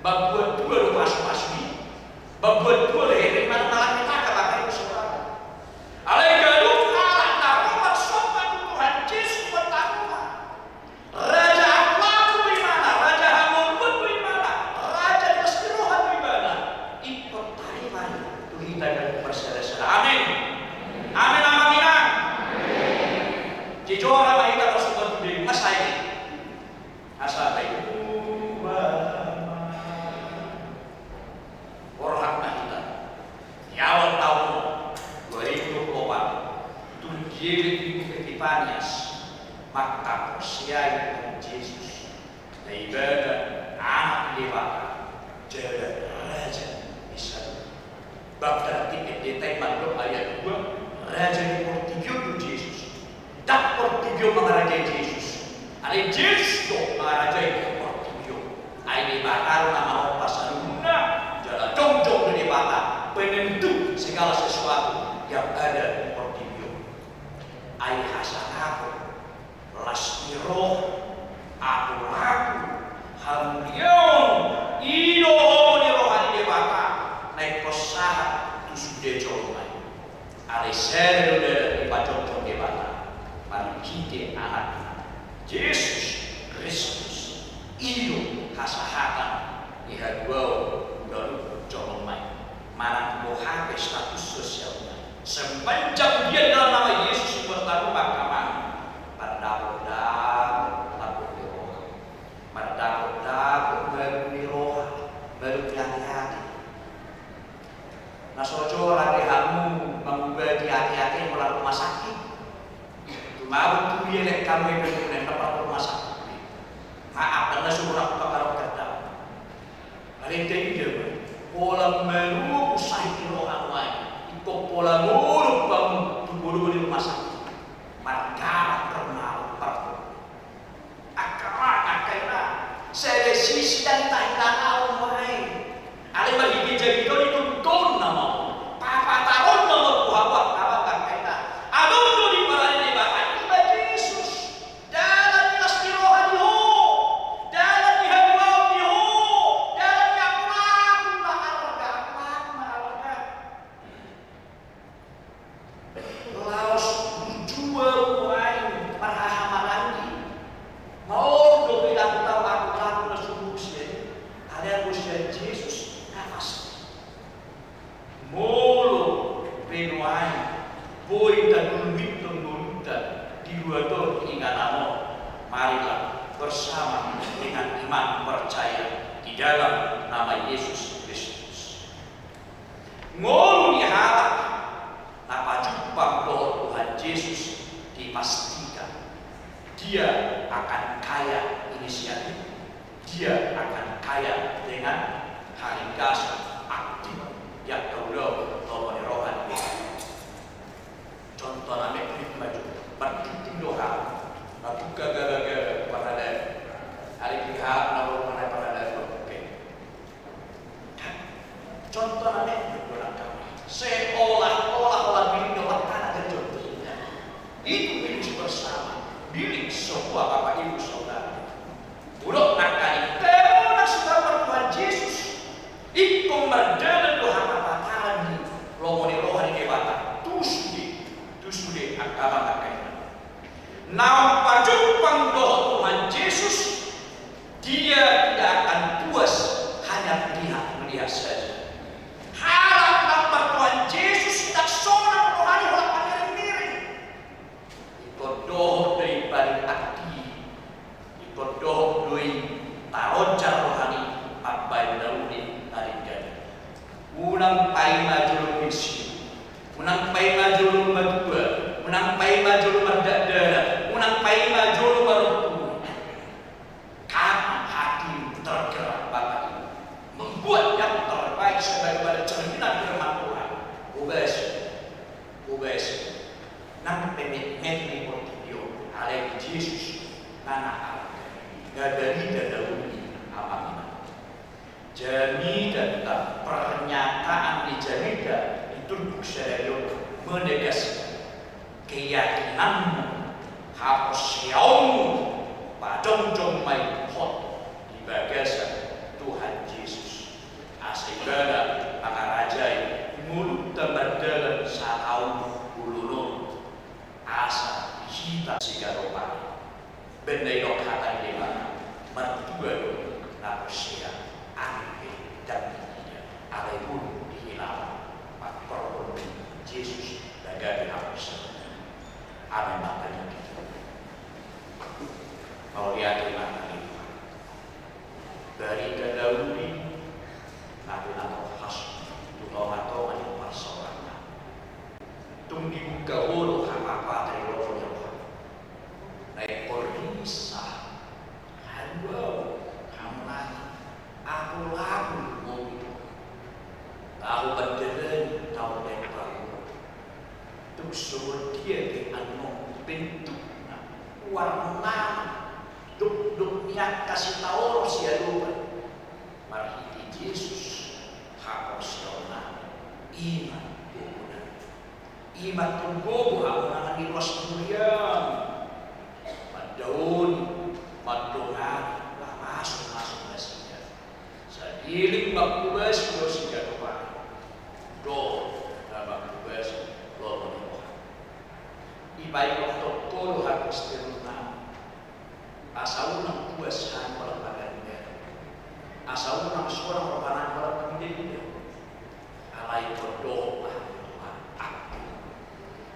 Mambuat dua do pasupasu i. Mambuat dua do hehe, mana malam kita kapakai saudara. Alai ganup halak na ro marsomba tu Tuhan Jesus martangiang. Raja Abraham do ibana, Raja Hamormon do ibana, Raja Nasroha do ibana. Ingkon tarima i tu hita ganup marsiala-siala. Amin. Amin, amang inang. Jujur ma hita marsumpah tu Debata, asa i. Asa i. Borhat ma hita. Di awal taon dua ribu dua puluh opat, tung dielek Minggu Epipanias, mangkaporseai Tuhan Jesus, na ibana Anak ni Debata, jala Raja ni saluhut. Bab tartib endenta i mandok ayat dua, Raja ni portibi on do Jesus. Ndang portibi on mangarajai Jesus. Alai Jesus do mangarajai portibi on. Ai Debata do na manompa saluhutna, jala jongjong do Debata penentu segala sesuatu yang ada di portibi on. Ai hasangapon, las ni roha, ahu-ahu, hamuliaon, i do lomo ni roha ni Debata na ingkon sahat tu sude jolma i. Alai sada do dalan dipajongjong Debata, marhite Anakna Jesus Kristus. I do hasahatan ni haduaon ganup jolma i. Manang boha pe status sosialna, sepanjang dia dalam nama Yesus bertaruh mahkamah, mardapotdapot lambok ni roha, mardapotdapot malum ni roha, malum ni ateate. Na so jora be hamu mangubati ateate molo rumah sakit. Tumabut tu dielek hamu, i pe muna na molo rumah sakit. Maaf, ndang na sumurang tu pangkarokan hamu. Alai taida ma, pola malum sahit ni roha nuaeng, ingkon pola modom hamu tu pola ni rumah sakit. Margalang permalu partu. Angka amang, angka inang, sada sisi ndang tahinanghon nuaeng. Alai marhite jadi do ditontuhon nama, papataronna ma tu hamu angka amang, angka inang. Adong do diparade Debata, ima Jesus. Dalan ni las ni roha di ho, dalan ni haduaon di ho, dalan ni ahu-ahu ma arga, ahu-ahu ma arga. Laos burju ahu nuaeng marhahamaranggi, maol do perilaku ahu-ahu na so burju i. bersama dengan iman percaya di dalam nama Yesus Kristus. Ngolu ni halak na pajumpang dohot Tuhan Jesus dipastikan dia akan kaya inisiatif, dia akan kaya dengan haringgason, aktif di angka ulaon lomo ni roha ni Debata. Contoh na mekhmik ma jo, martingting do hami, mambuka gabagaba paradaton. Alai di halak na ro manang paradaton, oke. Contoh na mekhmik do nangkin. Seolah-olah, olah-olah diri do makkana dan contoh. Itu milik bersama, milik semua Bapak Ibu Saudara. Molo nangkin, tebo na sudah Tuhan Jesus. Ingkon mardalan do hamatataran ni lomo ni roha ni Debata tu sude, tu sude angka amang angka inang. Naung pajumpang dohot Tuhan Jesus, dia tidak akan puas hanya melihat, melihat saja. Halak na martuhan Jesus ndang sonang rohana holan mangiring-iring. Ingkon dohot do i paling aktif. Ingkon dohot do i taronjar rohana mambahen na uli na denggan i. Unang paima jolo pensiun. Unang paima jolo matua. Unang paima jolo mardakdanak. Unang paima jolo marompu. Karena hatimu tergerak Bapak Ibu, membuat yang terbaik sebagaimana cerminan firman Tuhan. Hobasi, hobasi. Nang pe metmet ni portibi on, alai Jesus na naharga. Nda barita na uli, amang inang. Jamita, pernyataan ni jamita di turpuk sadari on menegaskan keyakinanmu, haporseaonmu, pajongjong ma i hot di bagasan Tuhan Jesus. Asa ibana mangarajai ngolunta mardalan sataon bolon on. Asa di hita siganup ari. Baen na didok hata ni Debata, martua do na porsea, angin pe ndang diida, alai molo dihilala, pangkorhon ni Jesus na gabe haporseaon. Amen. Martangiang hita. Mauliate ma di Tuhan. Barita na uli na pinatohas tu tonga-tonga ni parsaoran nami. Tung dibuka Ho do hapapatai lomo ni roha. Na ingkon rinsa, haluaon, hamonangan, apala ngolu ni roha. Laho mandalani taon na imbaru on. Tung songon dia pe annon bentukna, warnana, dokdok ni angka sitaonon siadopan. Marhite Jesus, haporseaonnami, i ma gogona. I ma tong gogo hamonangan ni ruas ni huriami. Mandaoni, mandongani, lapason-lapason nasida. Saleleng manghobasi do siganup ari. Dohot na manghobasi lomo ni roha. Dipaingot tong Ho do hakristenonnami. Asa unang puas hami holan panggaringan. Asa unang sonang rohanami holan pangida-ida. Alai ingkon dohot ma hami Tuhan, angkup.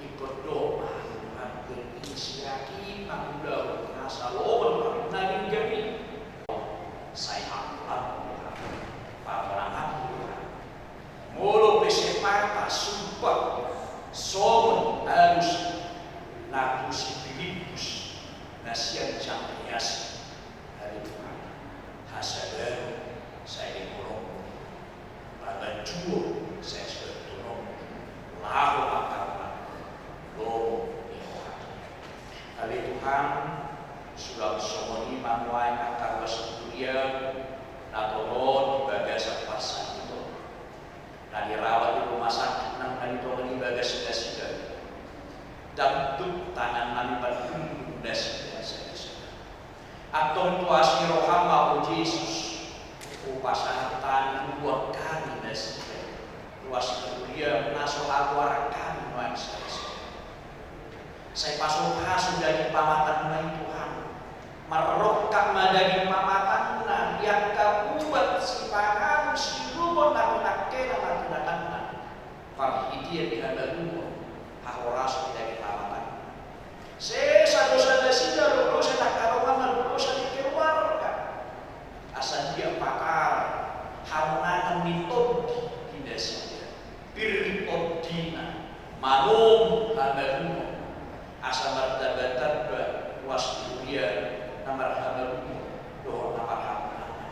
Ingkon dohot ma hami Tuhan, berinisiatif mangulahon asa lomo ni roha na denggan i. Sai hamu Tuhan, pamonangan Tuhan. Molo pe sepata sumpah songon alus na tu si Pilippus na sian Andreas. Ale Tuhan, hasabaron sai di holongmu, panganjuon sai di tonggongmu, laho mangkaholongi lomo ni rohangku. Ale Tuhan, suang songon i ma nuaeng angka ruas ni huriam na tongon di bagasan parsahiton. Na dirawat di rumah sakit nang na di tonga ni bagas nasida. Ndang tuk tangannami mandungdung nasida sada-sada. Antong tu asi ni roham ma Ho Jesus, hupasahat tangan dua kali nasida. Ruas ni huriam na so hagoaran hami nuaeng sada-sada. Sai pasu-pasu daging pamatanna i Tuhan. Marrongkap ma daging pamatanna di angka ubat sipanganon siulumon na pinangkena marginatanna. Parhitean di hamalumon, hahorasan di daging pamatanna. Sesa dosa nasida dohot dosa ni angka donganna dohot dosa ni marhamarumon dohot na marhamonangan.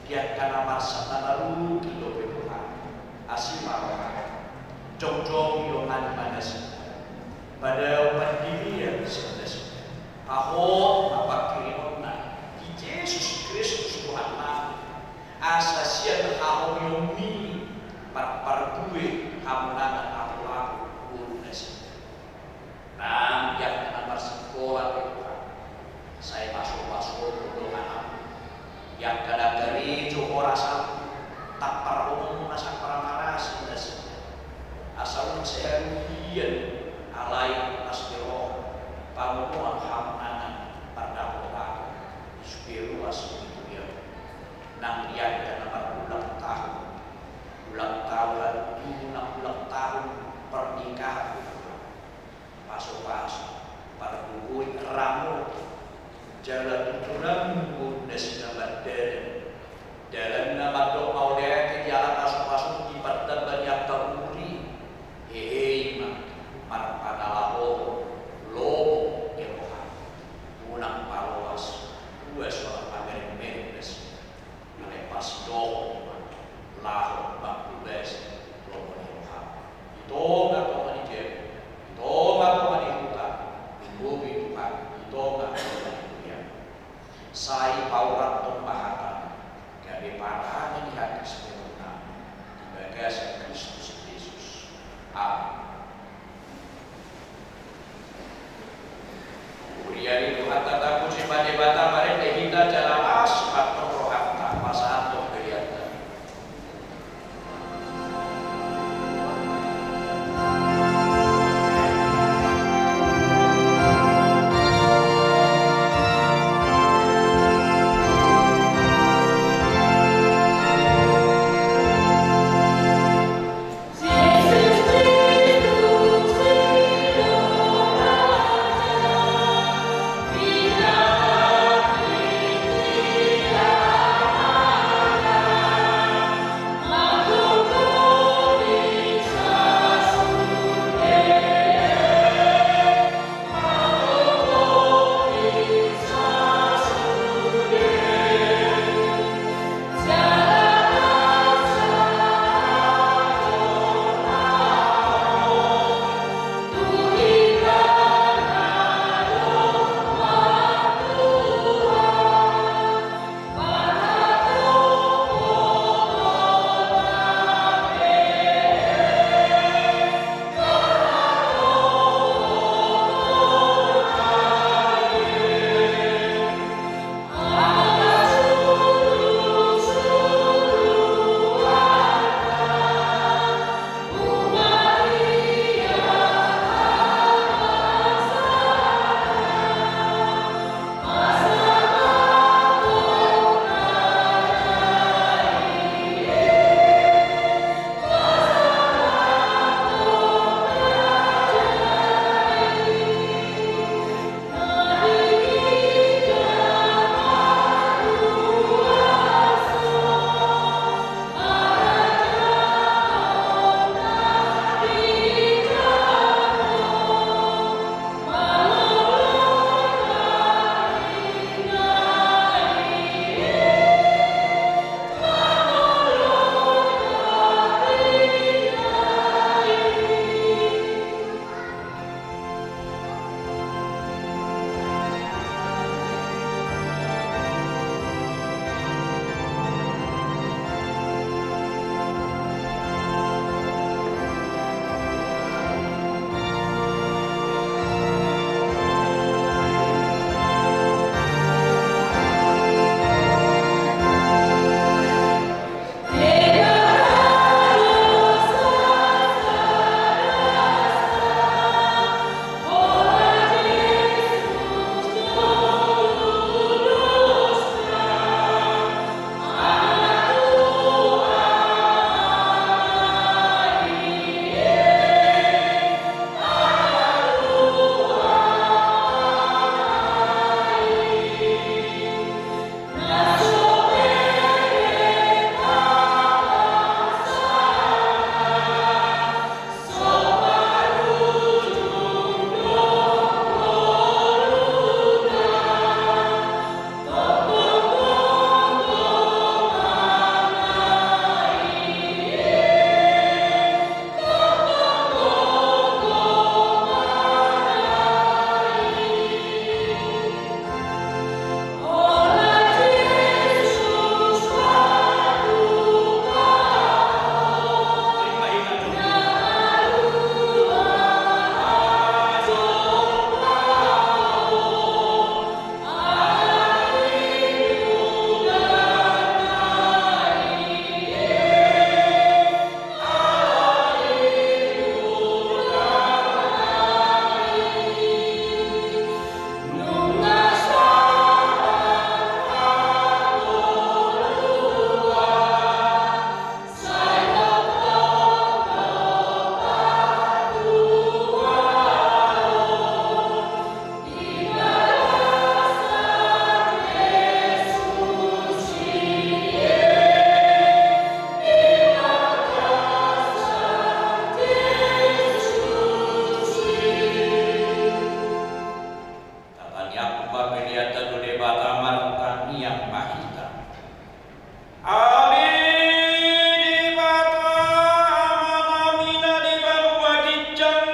Di angka na marsak na marungkil dope Tuhan, asi ma roham. Jongjong dongan ma nasida, padao pandidian sian nasida. Hahot ma pangkirimonna di Jesus Kristus Tuhannami, asa sian hahomionmi marparbue hamonangan apulapu boru nasida. Nang di angka na marsikola pe Tuhan, sai pasu-pasu dongan nami. Di angka na karejo horas, tampar hamu na sampar marasi nasida, asa unang saharuhian alai las ni roha, pamomoan hamonangan mardapotan, sude ruas ni huriamu. Nang di angka na marulang tahun, ulang tahun, nang ulang tahun pernikahan, pasu-pasu, pargogoi, ramoto, jala tutu rambu nasida mardalan. Dalanna mandok mauliate jala pasu-pasu di partamba ni angka umur i, hehe i ma marpangalahon lomo ni roha. Unang paloas, ua soal pamereng Angka pelean ta do Debata martangiang ma hita. Ale Debata Amanami na di banua ginjang,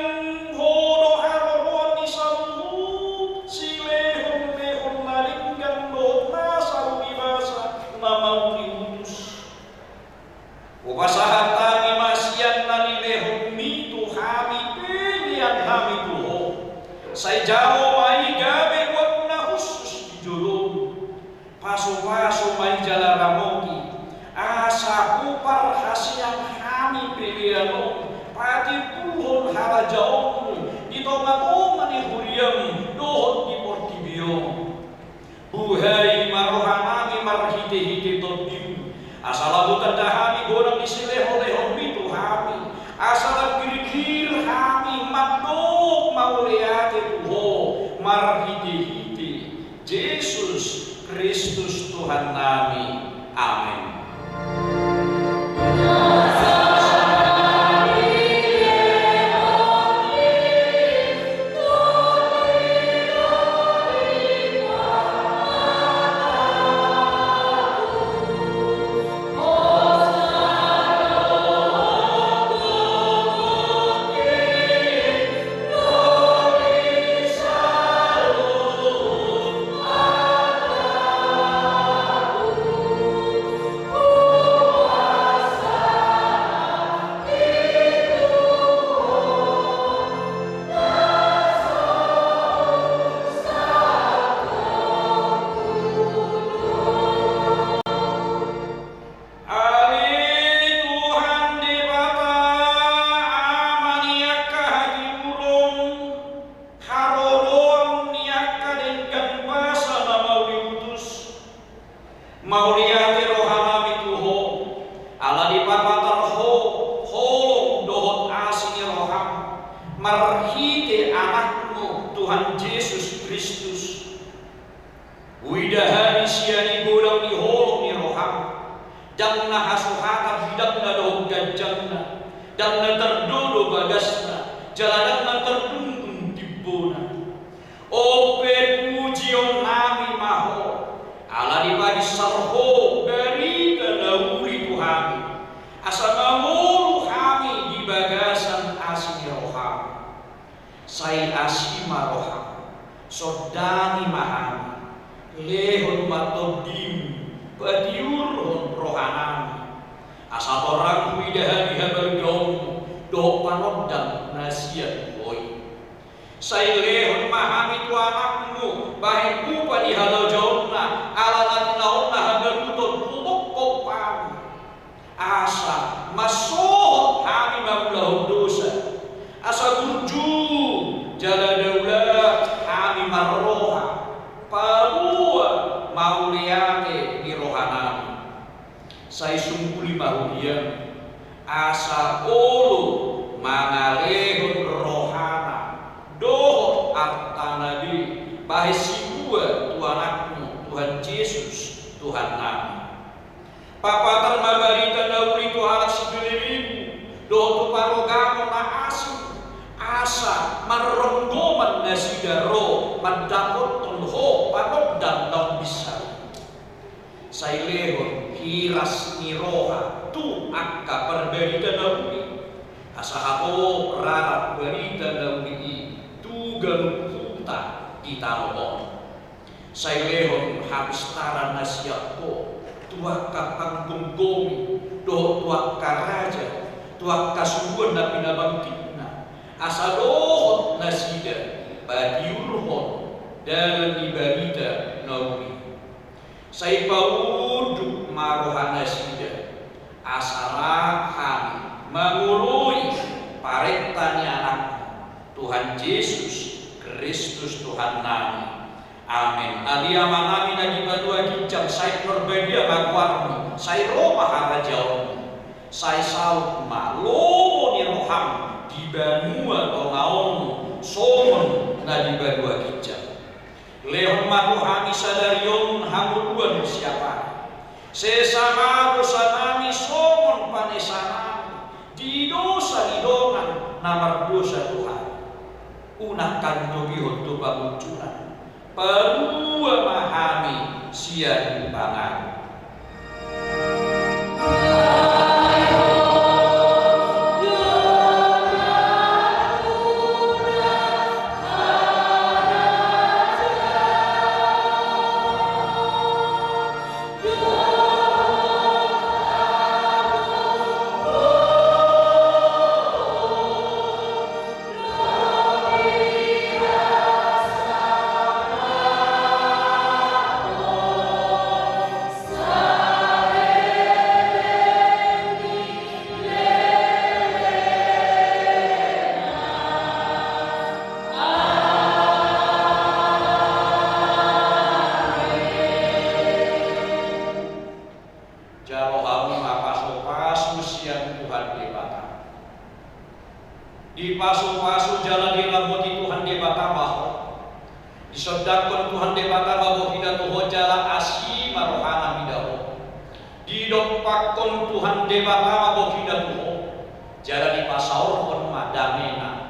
Ho do haroroan ni saluhut silehonlehon na denggan dohot na salua ni basa na mauliutus. Hupasahat hami ma sian na nilehonMi tu hami pelean hami tu Ho. Sai jalo ma i gabe goar na hushus di joloM. Pasupasu ma i jala ramoti, asa huparhaseang hami pelean on, patimbulhon harajaonMu di tongatonga ni huriaM dohot di portibi on. Buhai ma rohanami marhitehite TondiM, asa lam tanda hami godang ni silehonlehonMi tu hami, asa lam girgir hami mandok mauliate tu Ho marhitehite Jesus Kristus Tuhannami. Amen. Ale Tuhan Debata, Ama ni angka hatiuron, haroroan ni angka denggan basa na mauliutus, mauliate rohanami tu Ho, ala dipapatar Ho holong dohot asi ni rohaM marhite AnakMu Tuhan Jesus Kristus. Huida hami sian i godang ni holong ni rohaM, ndang na hasuhatan hidangna dohot ganjangna, ndang na tardodo bagasna, jala ndang na tardungdung timbona. On pe pujionnami ma Ho, ala dipabinsar Ho barita na uli tu hami, asa mangolu hami di bagasan asi ni rohaM. Sai asi ma rohaM, sondangi ma hami, lehon ma TondiM, patiurhon rohanami, asa torang huida hami habalugaonMu dohot panondang na sian Ho i. Sai lehon ma hami tu AnakMu bahen upa ni halojaonna, ala na tinaonna hangoluton hubokkop hami. Asa mansohot hami mangulahon dosa, asa burju jala daulat hami marroha, paboa mauliate ni rohanami. Sai sungkuli ma huriaM, asa olo mangalehon rohana dohot artana be bahen simbua tu AnakMu Tuhan Jesus Tuhannami. Papatar ma barita na uli tu halak sibenebeku dohot tu parugamo na asing, asa marronggoman nasida ro mandapothon Ho panondang na umbinsar i. Sai lehon hiras ni roha tu angka parbarita na uli, asa hatop rarat barita na uli i tu ganup huta di tano on. Sai lehon hapistaran na sian Ho tu angka panggomgomi dohot tu angka raja, tu angka suruan na pinabangkitna, asa dohot nasida patiurhon dalan ni barita na uli. Sai paunduk ma rohanasida, asa rap hami mangoloi parenta ni AnakMu, Tuhan Jesus Kristus Tuhannami. Amen. Ale Amanami na di banua ginjang, sai pinarbadia ma goarMu, sai ro ma harajaonMu, sai saut ma lomo ni rohaM di banua tonga on songon na di banua ginjang. Lehon ma tu hami sadari on hangoluan siapari. Sesa ma dosanami songon panesanami di dosa ni dongan na mardosa tu hami. Unang hami togihon tu pangunjunan, Palua ma hami sian pangago. Jalo hamu ma pasupasu sian Tuhan Debata. Dipasupasu jala diramoti Tuhan Debata ma ho. Disondangkon Tuhan Debata ma bohina tu ho jala asi ma rohana mida ho. Didompakkon Tuhan Debata ma bohina tu ho jala dipasaorhon ma damena